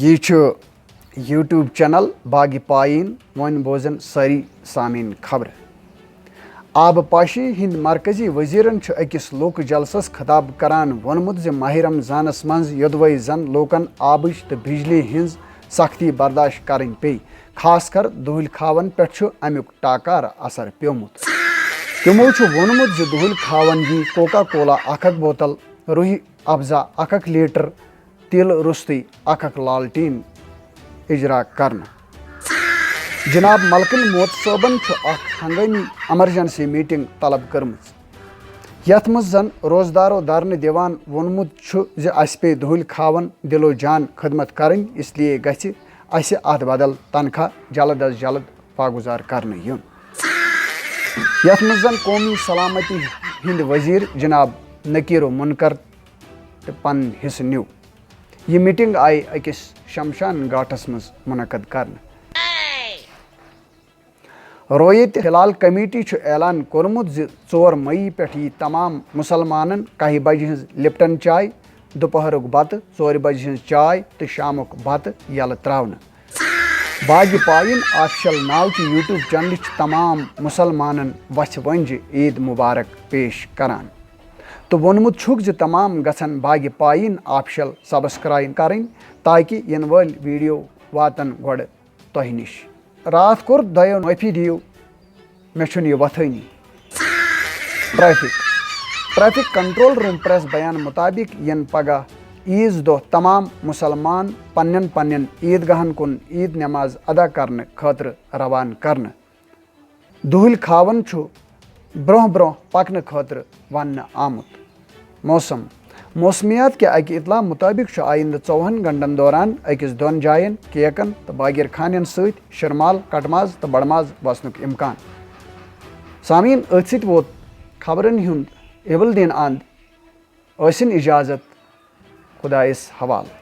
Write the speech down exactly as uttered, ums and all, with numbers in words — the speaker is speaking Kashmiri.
یہِ چھُ YouTube channel باغِ پاییٖن۔ وۄنۍ بوزن سٲری سامعیٖن خبرٕ۔ آبہٕ پاشی ہٕنٛدۍ مرکزی وزیرن چھُ أکِس لوک جلسس خطاب کران ووٚنمُت زِ ماہ رمضانس منٛز یوٚدوَے زن لوٗکن آبٕچ تہٕ بجلی ہٕنٛز سختی برداشت کرٕنۍ پیٚیہِ، خاص کر دُہٕلۍ کھاون پٮ۪ٹھ چھُ امیُک ٹاکارٕ اثر پیومُت۔ تِمو چھُ ووٚنمُت زِ دُہٕلۍ کھاون یی کوکا کولا اکھ اکھ بوتل، روہی افزا اکھ اکھ لیٹر، تیلہٕ روٚستُے اکھ اکھ لالٹین اجرا کرنہٕ۔ جناب ملکن موت صٲبن چھُ اکھ ہنگٲمی ایمرجنسی میٹنگ طلب کٔرمٕژ، یتھ منٛز زن روزدارو دھرنہٕ دِوان ووٚنمُت چھُ زِ اسہِ پیٚیہِ دُہٕلۍ کھاون دِلو جان خدمت کرٕنۍ، اس لیے گژھِ اسہِ اتھ بدل تنخواہ جلد از جلد واگُزار کرنہٕ یُن۔ یتھ منٛز زن قومی سلامتی ہٕنٛدۍ وزیر جناب نکیرو منکر تہِ پنُن حصہٕ نیوٗ۔ یہِ میٹنگ آیہِ أکِس شمشان گھاٹس منٛز منعقد کرنہٕ۔ رویت ہلال کمیٹی چھُ اعلان کوٚرمُت زِ ژور مئی پٮ۪ٹھ یی تمام مسلمانن کاہہِ بجہِ ہٕنٛز لپٹن چاے، دُپہرُک بتہٕ، ژورِ بجہِ ہٕنٛز چاے تہٕ شامُک بتہٕ یلہٕ تراونہٕ۔ باغِ پاییٖن آفیشل ناو چہِ YouTube channelہِ چھِ تمام مسلمانن وژھِ وۄنجہِ عید مبارک پیش کران تہٕ ووٚنمُت چھُکھ زِ تمام گژھن باغِ پاییٖن آفیشل subscribe کرٕنۍ تاکہِ یِنہٕ وٲلۍ ویڈیو واتن گۄڈٕ تۄہہِ نِش۔ راتھ کوٚر دۄیو معٲفی دِیِو، مےٚ چھُنہٕ یہِ وۄتھٲنی۔ Traffic. Traffic control room press بیان مطابق یِن پگاہ عیز دۄہ تمام مسلمان پننٮ۪ن پننٮ۪ن عیدگاہن کُن عید نماز ادا کرنہٕ خٲطرٕ روانہٕ کرنہٕ۔ دُہٕلۍ کھاوَن چھُ برٛونٛہہ برٛونٛہہ پکنہٕ خٲطرٕ وننہٕ آمُت۔ موسم۔ موسمیات کہِ اکہِ اطلاع مُطٲبِق چھُ آیندٕ ژوٚوُہن گھنٹن دوران أکِس دۄن جاین کیکن تہٕ باقر خانٮ۪ن سۭتۍ شرمال، کٹہٕ ماز تہٕ بڑٕ ماز وسنُک امکان۔ سامعیٖن، أتھۍ سۭتۍ ووت خبرن ہُنٛد اِبل دِن اند۔ ٲسِن اجازت، خدایس حوالہٕ۔